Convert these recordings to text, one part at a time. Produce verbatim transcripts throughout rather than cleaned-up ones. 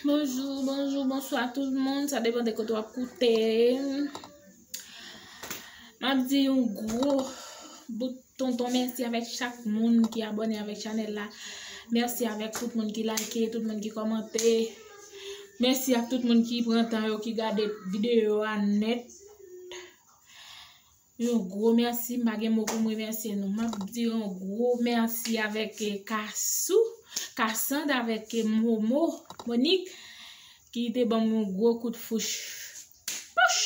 Bonjou, bonjou, bonswa tout moun. Sa depann de kote w ap koute. M ap di yon gwo bout tonton mèsi avèk chak moun ki abòne avèk chanèl la. Mèsi avèk tout moun ki like, tout moun ki kòmante. Mèsi ak tout moun ki pran tan yo, ki gade videyo a nèt. Yon gwo mèsi, m pa gen mo pou m remèsye nou. M ap di yon gwo mèsi avèk, eh, Kasou, Kasand avèk, eh, Momo, Monik, ki te ban m yon gwo kout fouch, pouch,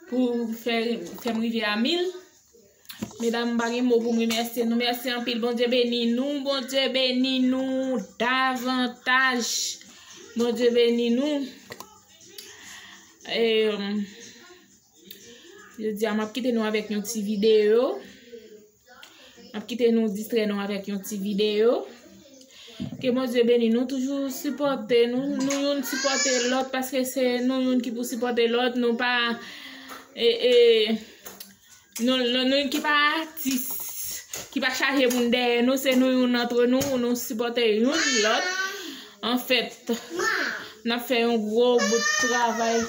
pou fè, fè m rive a mil. Medam, m pa gen mo pou m remèsye nou. Mèsi anpil. Bondye beni nou. Bondye beni nou davantaj. Bondye beni nou. Em, Jodi a, m ap kite nou avèk yon ti videyo. M ap kite nou distrè nou avèk yon ti videyo. Ke Bondye beni nou, toujou sipòte nou, nou youn sipòte lòt, paske se nou youn ki pou sipòte lòt, nou pa, e, e, nou, nou, nou ki pa atis, ki pa chaje moun dèyè nou, se nou youn antre nou, nou sipòte youn lòt. Anfèt, n ap fè yon gwo bout travay.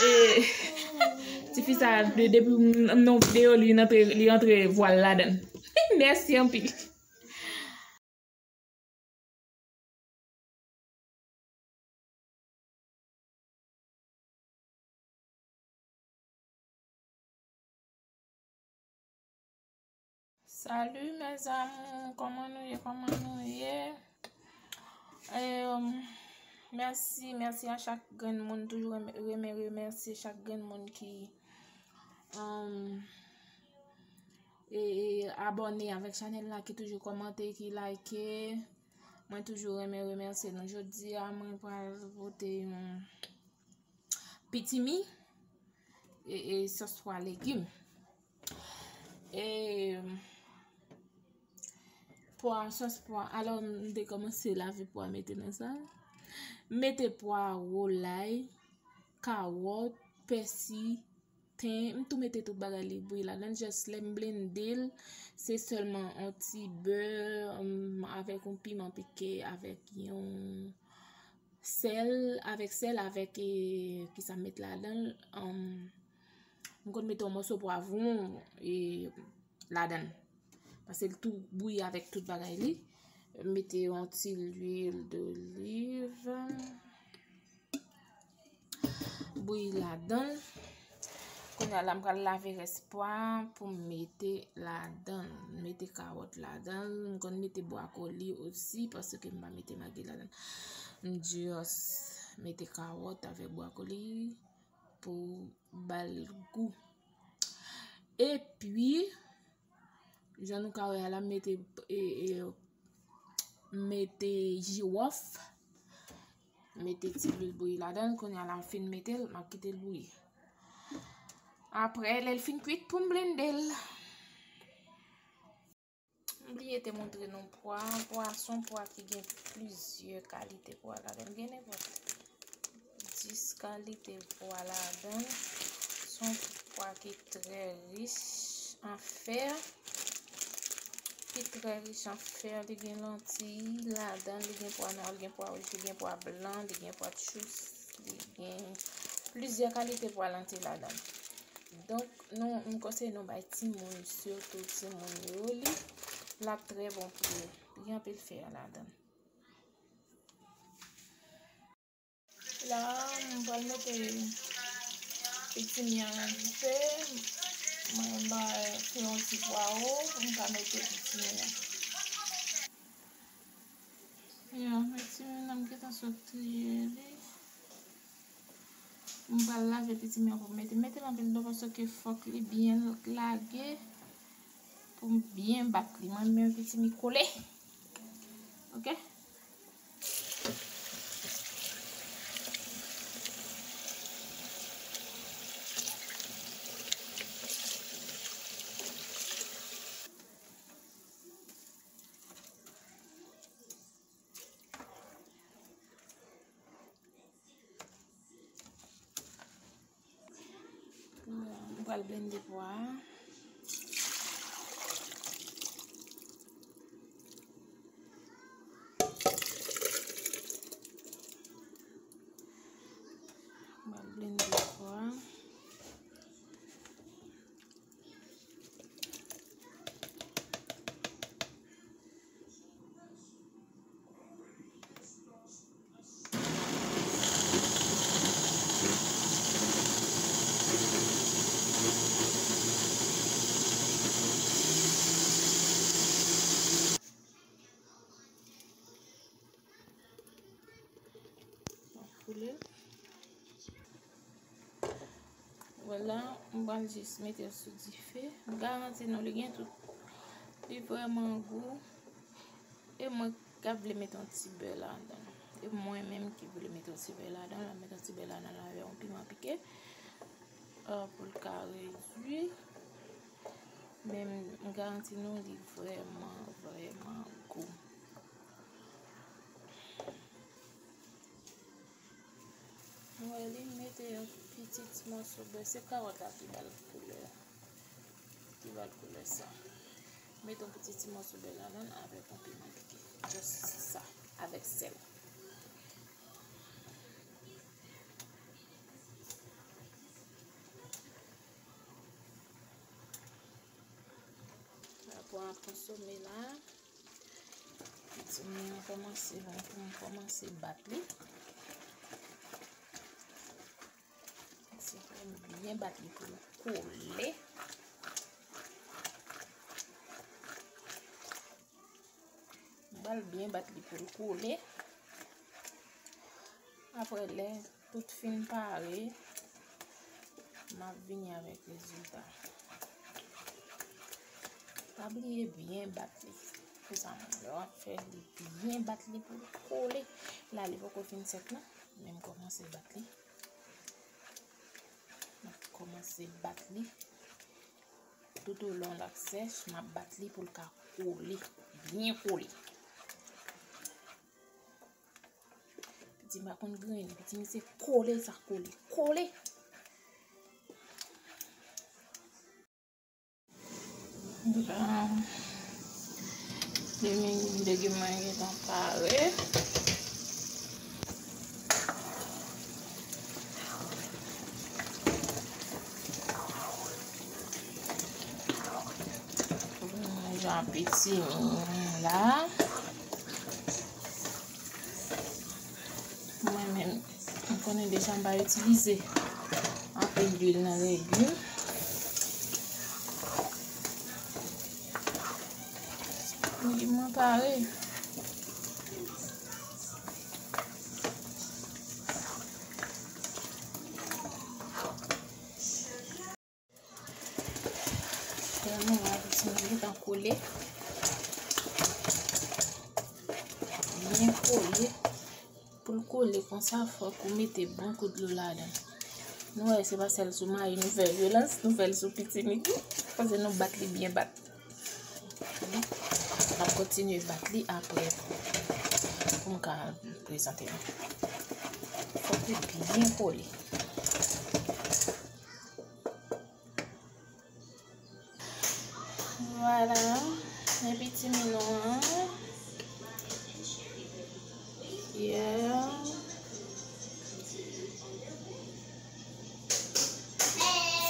E, tifi sa, de-, depi m, m nan yon videyo, li antre, li antre vwal ladan l. Mèsi anpil. Salut mes amours, kòman nou ye, kòman nou ye? Em, mèsi, mèsi a chak grenn moun, toujou renmen, renmen remèsye chak grenn moun ki, em, e, e, abòne avèk chanèl la, ki toujou kòmante, ki like. Mwen toujou renmen remèsye nou. Jodi a, mwen pral pote yon pitimi e, e sòs pwa legim. E pwa, sòs pwa. Alò, m te kòmanse lave pwa, mete nan sa. M mete pwawo, lay, kawòt, pèsi, ten, m tou mete tout bagay li bouyi ladan l, jis lè m blende l, se sèlman yon ti bè, em, avèk yon piman pike, avèk yon sèl, avèk sèl, avèk, e, kisa m met ladan l, em, m konn mete yon mòso pwavwon, e, ladan l. Paske l tou bouyi avèk tout bagay li. Mete yon ti lwil doliv. Bouyi ladan l. Kounye a la, m pral lave rès pwa pou m mete ladan l. Mete kawòt ladan l. M konn mete bwakoli osi, paske m pa mete magi ladan l. M just mete kawòt avèk bwakoli pou ba l gou. Epi, jan nou ka wè a la, m mete, e, e, m mete jiwòf, mete ti lwil bouyi ladan l. Kounye a la, m fin mete l, m ap kite l bouyi. Apre, lè l fin kwit, pou m blende l. M bliye te montre nou pwa. Pwa se yon pwa ki gen plizyè kalite pwa ladan l. Gen nenpòt dis kalite pwa ladan l. Se yon pwa ki trè rich an fè. Ki trè rich an fè. Li gen lantiy ladan l, li gen pwa nwa, li gen pwa wouj, li gen pwa blan, li gen pwa tchous, li gen plizyè kalite pwa lantiy ladan l. Donk, nou, m konseye nou bay timoun, sitou timoun yo li, l ap trè bon pou yo. Li gen anpil fè ladan l. La, m pral mete pitimi an nan dife. Mwen ba fè yon ti pwawo pou m ka mete pitimi an. Ya, pitimi an m gentan sot triye li. M pral lave pitimi an pou m mete. Mete l anpil dlo paske fòk li byen lage pou m byen bat li. Mwen menm pitimi kole. Oke? M pral blende pwa a. Koule. Vwala, m pral jis mete l sou dife. M garanti nou li gen tout. Li vrèman gou. E mwen k ap vle mete yon ti bè ladan. E mwen menm ki vle mete yon ti bè ladan, m ap mete yon ti bè ladan avè yon piman pike. Ah, pou l ka redui. Men m garanti nou li vrèman, vrèman gou. Mwen li mete yon pitit mòso bè, se kawòt la ki ba l koulè, ki ba l koulè sa. Mete yon pitit ti mòso bè ladan avèk yon piman pike. Just sa, avèk sèl. Apre a konsome la. Ti mwen an kòmanse, bon, pou m kòmanse bat li. Se pou m byen bat li pou l kole. M pral byen bat li pou l kole. Apre lè tout fin pare, m ap vini avèk rezilta. Pa bliye byen bat li. Pou sa, lè w ap fè li, byen bat li pou l kole. La, li poko fin sèk non, men m kòmanse bat li. M ap kòmanse bat li. Tout olon l ap sèch, m ap bat li pou l ka kole, byen kole. Piti m pa konn griyen, piti m se kole sa kole, kole. Bon, legim, legim mwen gentan pare. Jan piti la. Mwen menm, m konnen deja m pa itilize anpil lwil nan legim. Legim mwen pare. Tèlman la, piti m gentan kole. Byen kole. Pou l kole konsa, fòk ou mete bon kou dlo ladan. Nou wè, se pa sèl sou mayi nou fè vyolans, nou fè l sou pitimini tou. Paske nou bat li byen bat. N ap kontinye bat li apre pou m ka prezante nou. Fòk li byen kole. Vwala, men piti minon an. Yeah.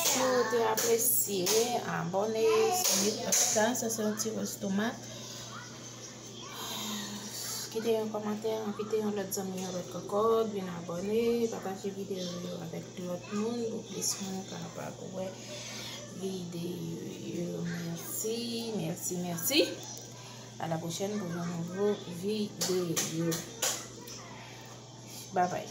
Si w te apresye, abòne, sa, sa se yon ti wòs tomat. Kite yon kòmantè, envite yon lòt zanmi avèk kòkòt, vin abòne, pataje videyo yo avèk lòt moun, pou plis moun kapab wè videyo yo. Mèsi, mèsi, mèsi. A la pwochèn pou yon nouvo videyo. Babay.